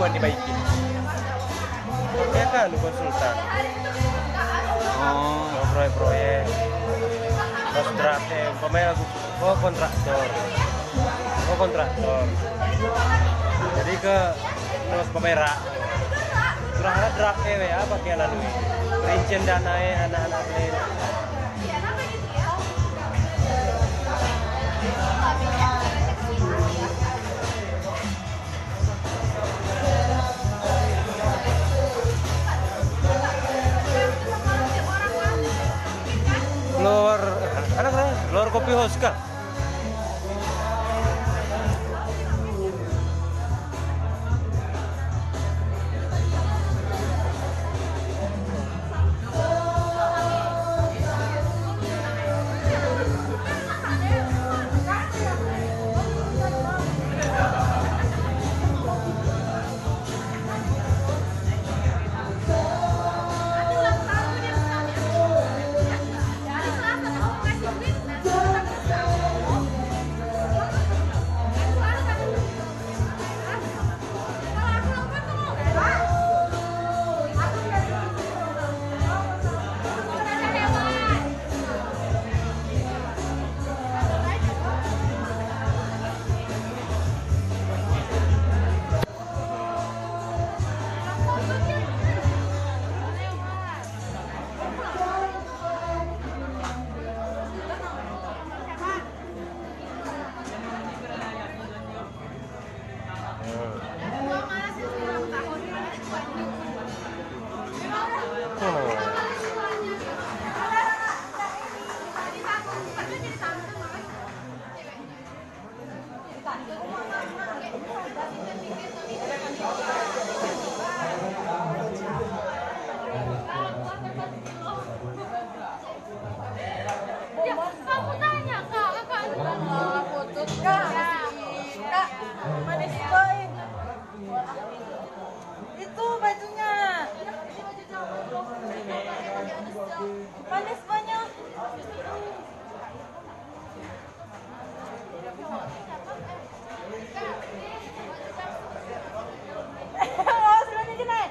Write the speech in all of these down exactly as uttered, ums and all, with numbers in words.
Dibaiki. Ya kan, konsultan. Oh. Proyek-proyek. Kontrak, eh, umpamanya aku, oh, kontraktor. Oh, kontraktor. Jadi ke, terus pemerak. Terus ada draft, eh, apa ke lalu? Perincian dana, eh, anak-anak lain. Lor, ada kan? Lor kopi house kah? Ya, kamu tanya, Kak, Kakak. Kak, Kak, manis boy. Itu bajunya. Manis boynya. Oh, sudah jadi, Nek.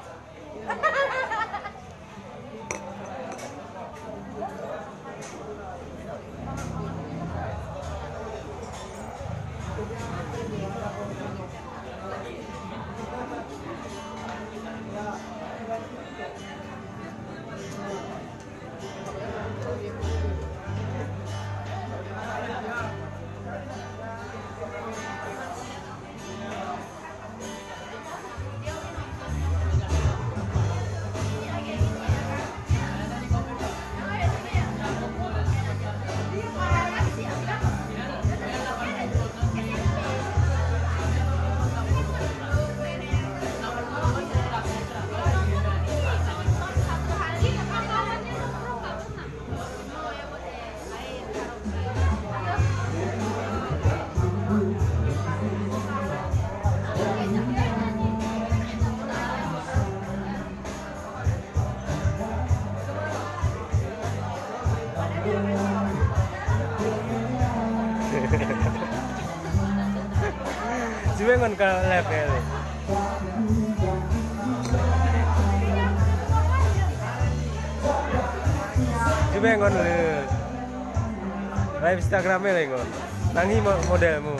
Cuba ngon ka live ya. Cuba ngon le. Live Instagram ya ngon. Tangi mo-, modelmu.